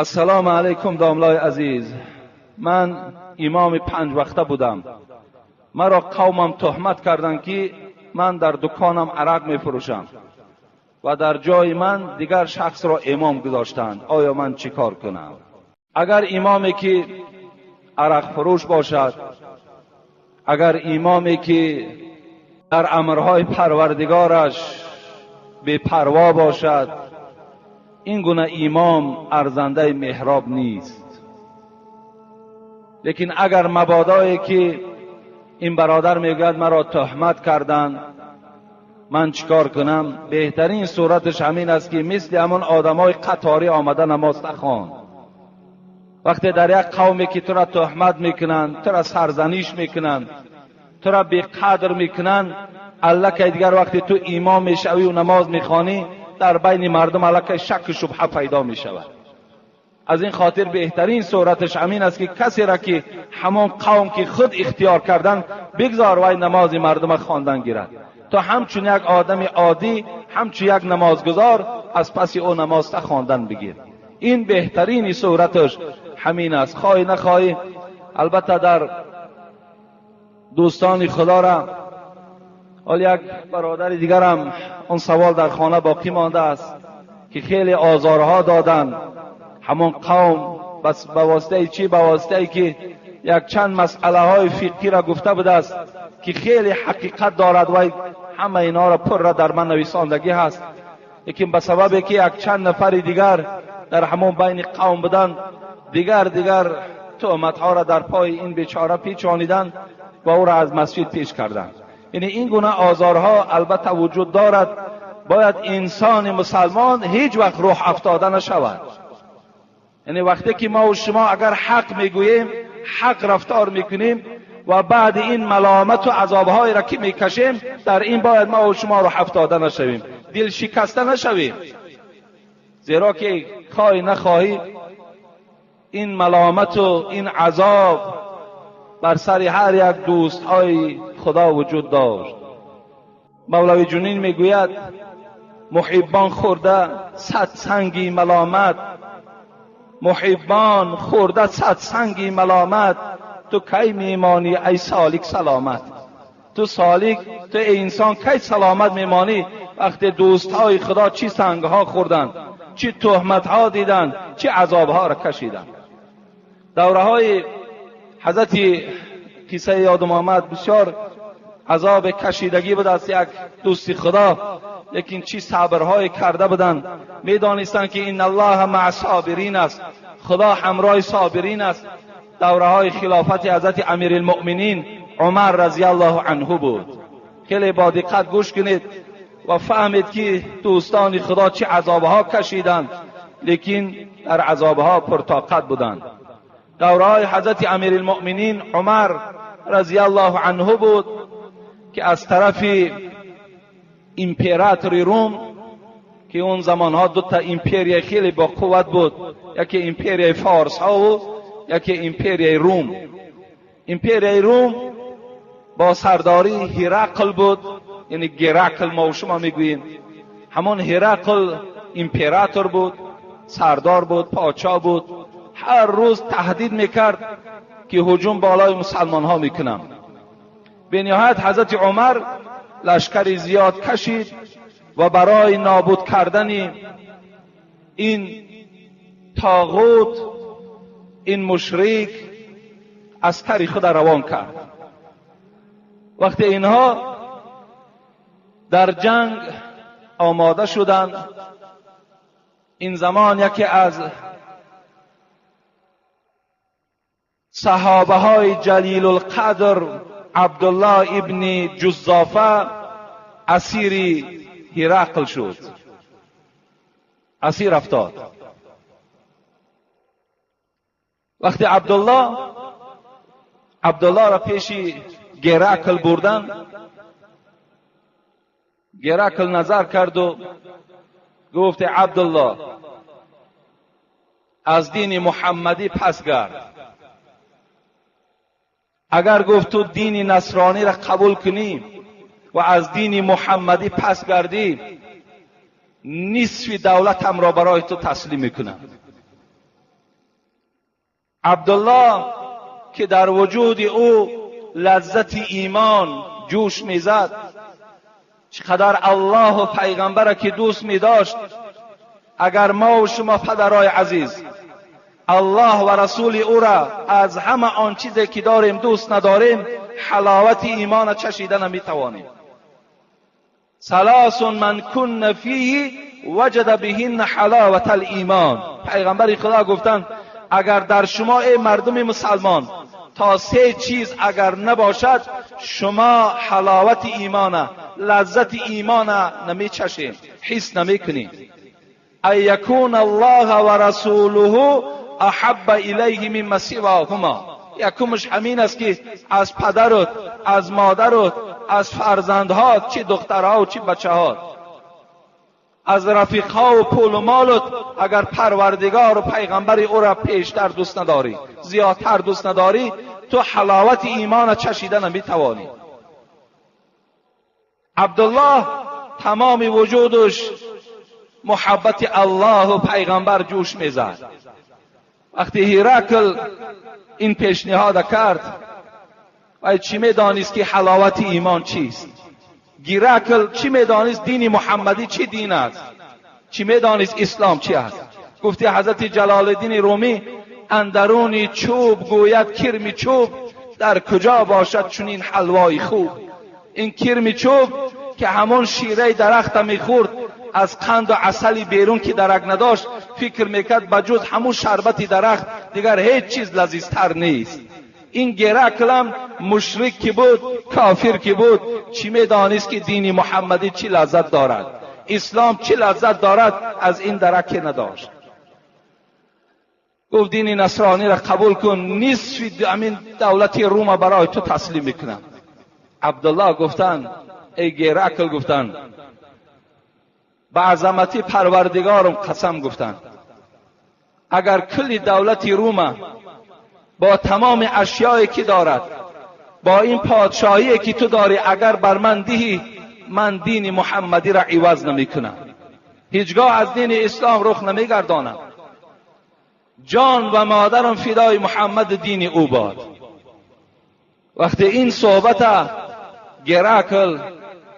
Ассалому алайкум, домлаи азиз. Ман имоми панҷ вақта будам. Маро қавмам туҳмат карданд, ки ман дар дуконам арақ мефурӯшам ва дар ҷои ман дигар шахсро имом гузоштанд. Оё ман чӣ кор кунам? Агар имоме ки арақфурӯш бошад, агар имоме ки дар амрҳои парвардигораш бепарво бошад, ин гуна имом арзандаи меҳроб нест. Лекин агар мабодое ки ин бародар мегӯяд, маро туҳмат карданд, ман чӣ кор кунам? Беҳтарин сураташ ҳамин аст, ки мисли ҳамон одамои қаторӣ омада намоз нахон. Вақте дар як қавме ки тура туҳмат мекунанд, тура сарзаниш мекунанд, тура беқадр мекунанд, аллакай дигар вақте ту имом мешавию намоз мехонӣ, дар байни мардум аллакай шакку шубҳа пайдо мешавад. Аз ин хотир беҳтарин сураташ ҳамин аст, ки касеро ки ҳамон қавм ки худ ихтиёр карданд, бигзор вай намози мардума хондан гирад. То ҳамчун як одами оддӣ, ҳамчун як намозгузор аз паси ӯ намозта хондан бигир. Ин беҳтарини сураташ ҳамин аст. Хоҳӣ нахоҳӣ, албатта дар дӯстони худора ҳол як бародари дигарам он савол дар хона боқӣ мондааст, ки хеле озорҳо доданд ҳамон қавм. Бас ба воситаи чӣ? Ба воситае ки якчанд масъалаҳои фиқҳиро гуфта будааст, ки хеле ҳақиқат дорад. Вай ҳама инҳоро пурра дар ман нависондагӣ ҳаст, лекин ба сабабе ки якчанд нафари дигар дар ҳамон байни қавм буданд, дигар туҳматҳоро дар пои ин бечора печониданд ва ӯро аз масҷид пеш карданд. Яъне ин гуна озорҳо албатта вуҷуд дорад. Бояд инсони мусалмон ҳеҷ вақт рӯҳ афтода нашавад. Яъне вақте ки мо шумо агар ҳақ мегӯем, ҳақ рафтор мекунем ва баъди ин маломату азобҳоеро ки мекашем, дар ин бояд мо шумо рӯҳ афтода нашавем, дилшикаста нашавем, зеро ки хоҳӣ нахоҳӣ, ин маломату ин азоб бар сари ҳар як дӯстҳои худо вуҷуд дошт. Мавлави Ҷунин мегӯяд: муҳиббон хӯрда сад санги маломат, муҳиббон хӯрда сад санги маломат, ту кай мемонӣ, ай солик, саломат? Ту солик, ту эй инсон, кай саломат мемонӣ, вақте дӯстҳои худо чӣ сангҳо хӯрданд, чӣ туҳматҳо диданд, чӣ азобҳоро кашиданд? Давраҳои ҳазрати қиссаи ёдум омад, бисёр азоби кашидагӣ буд аз як дӯсти худо, лекин чӣ сабрҳое карда буданд. Медонистанд, ки ин аллоҳа маа собирин аст, худо ҳамроҳи собирин аст. Давраҳои хилофати ҳазрати амирилмуъминин Умар разияллоҳу анҳу буд. Хеле бо диққат гӯш кунед ва фаҳмед, ки дӯстони худо чӣ азобҳо кашиданд, лекин дар азобҳо пуртоқат буданд. Давраҳои ҳазрати амирилмуъминин Умар разияллоҳу анҳу буд, ки аз тарафи императори Рум, ки он замонҳо дута империя хеле бо қувват буд, яке империяи форсҳову яке империяи Рум. Империяи Рум бо сардории Ҳирақл буд, яъне Геракл мо шумо мегӯем. Ҳамон Ҳирақл император буд, сардор буд, подшоҳ буд. Ҳар рӯз таҳдид мекард, ки ҳуҷум болои мусалмонҳо мекунам. Бениҳоят ҳазрати Умар лашкари зиёд кашид ва барои нобуд кардани ин тоғут, ин мушрик, аскари худа равон кард. Вақте инҳо дар ҷанг омода шуданд, ин замон яке аз саҳобаҳои ҷалилулқадр, Абдуллоҳ ибни Ҷуззофа, асири Ҳирақл шуд, асир афтод. Вақте Абдуллоҳро пеши Геракл бурданд, Геракл назар карду гуфт: Абдуллоҳ, аз дини муҳаммадӣ пас гард. Агар, гуфт, ту дини насрониро қабул кунӣ ва аз дини муҳаммадӣ пас гардӣ, нисфи давлатамро барои ту таслим мекунам. عبدالله که در وجود او لذت ایمان جوش میزد، چقدر الله و پیغمبر که دوست میداشت. اگر ما و شما پدرای عزیز الله و رسول او را از همه آن چیزی که داریم دوست نداریم، حلاوت ایمان چشیده نمیتوانیم. ثلاث من کن فیه وجد بهن حلاوت الایمان. پیغمبر خدا گفتند اگر در شما ای مردم مسلمان تا سه چیز اگر نباشد، شما حلاوت ایمان، لذت ایمان نمیچشید، حس نمیکنید. ان یکون الله و رسوله احب الیه مما سواهما. یکمش همین است که از پدرت، از مادرت، از فرزندها، چی دخترها و چی بچه‌ها، از رفیقها و پول و مالت، اگر پروردگار و پیغمبر او را پیشتر دوست نداری، زیادتر دوست نداری، تو حلاوت ایمان چشیده نمیتوانی. عبدالله تمام وجودش محبت الله و پیغمبر جوش میزد. وقتی هیرکل این پیشنهاد کرد، و چی میدانست که حلاوت ایمان چیست؟ گیرکل چی میدانست دین محمدی چی دین است؟ چی میدانست اسلام چی است؟ گفتی حضرت جلال الدین رومی اندرونی چوب گوید کرمی چوب، در کجا باشد چنین حلوای خوب. این کرمی چوب که همون شیره درخت میخورد، از قند و عسلی بیرون که درک نداشت، فکر میکرد بجز همون شربت درخت دیگر هیچ چیز لذیذتر نیست. این گرکلم مشرک که بود، کافر که بود، چی میدانست که دین محمدی چی لذت دارد، اسلام چی لذت دارد، از این درک نداشت. گفت دین نصرانی را قبول کن، نصف همین دولت روم برای تو تسلیم میکنم. عبدالله گفتن ای گرکل، گفتن به عظمتی پروردگارم قسم، گفتن اگر کل دولت روم با تمام اشیایی که دارد، با این پادشاهی که تو داری، اگر بر من دهی، من دین محمدی را عوض نمی کنم، هیچگاه از دین اسلام رخ نمی گردانم. جان و مادرم فدای محمد دین او باد. وقتی این صحبت گرکل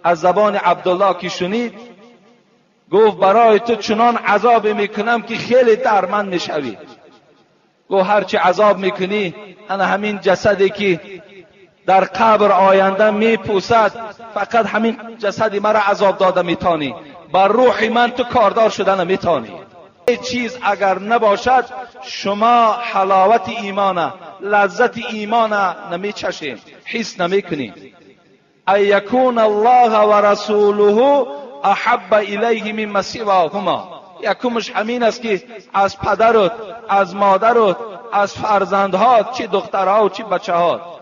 از زبان عبدالله که شنید، گفت برای تو چنان عذاب میکنم که خیلی درمند میشوی. گفت هرچی عذاب میکنی، انا همین جسدی که در قبر آینده میپوسد، فقط همین جسدی مرا عذاب داده میتانی، بر روح من تو کاردار شده نمیتانی. چیز اگر نباشد، شما حلاوت ایمان، لذت ایمان نمیچشید، حس نمیکنید. ان یکون الله و رسوله احب الیه مما سواهما. یکمش همین است که از پدرت، از مادرت، از فرزندها، چی دخترها و چی بچه‌ها،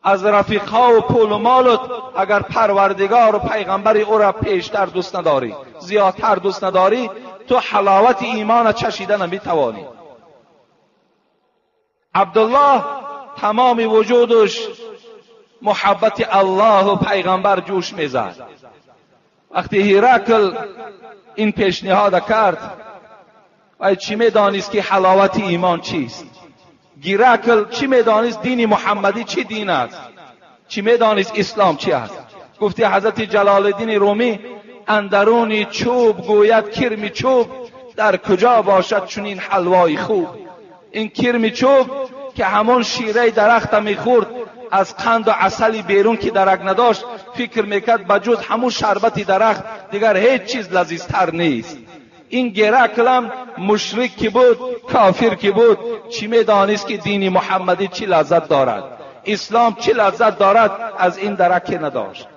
از رفیقها و پول و مالت، اگر پروردگار و پیغمبر او را پیشتر دوست نداری، زیادتر دوست نداری، تو حلاوت ایمان چشیده نمیتوانی. عبدالله تمام وجودش محبت الله و پیغمبر جوش میزد. وقتی هیرکل این پیشنهاد کرد، و چی میدانست که حلاوت ایمان چیست؟ گیرکل چی میدانست دین محمدی چی دین است؟ چی میدانست اسلام چی است؟ گفتی حضرت جلال الدین رومی اندرونی چوب گوید کرمی چوب، در کجا باشد چنین حلوای خوب. این کرمی چوب که همون شیره درخت میخورد، از قند و عسلی بیرون که درک نداشت، فکر میکرد بجز همون شربت درخت دیگر هیچ چیز لذیذتر نیست. این گرکلم مشرک که بود، کافر که بود، چی میدانست که دین محمدی چی لذت دارد، اسلام چی لذت دارد، از این درک نداشت.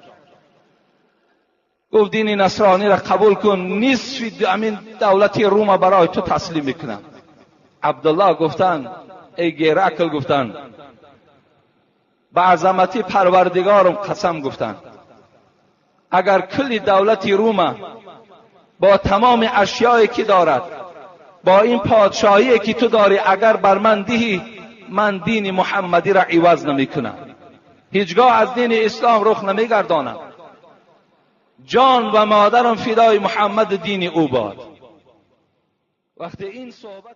گفت دین نصرانی را قبول کن، نصف همین دولت روم برای تو تسلیم میکنم. عبدالله گفتن ای گرکل، گفتن به عظمتی پروردگارم قسم، گفتن اگر کل دولت روم با تمام اشیایی که دارد، با این پادشاهی که تو داری، اگر بر من دهی، من دین محمدی را عوض نمیکنم، هیچگاه از دین اسلام رخ نمیگردانم. جان و مادرم فدای محمد دین او باد. وقتی این صحبت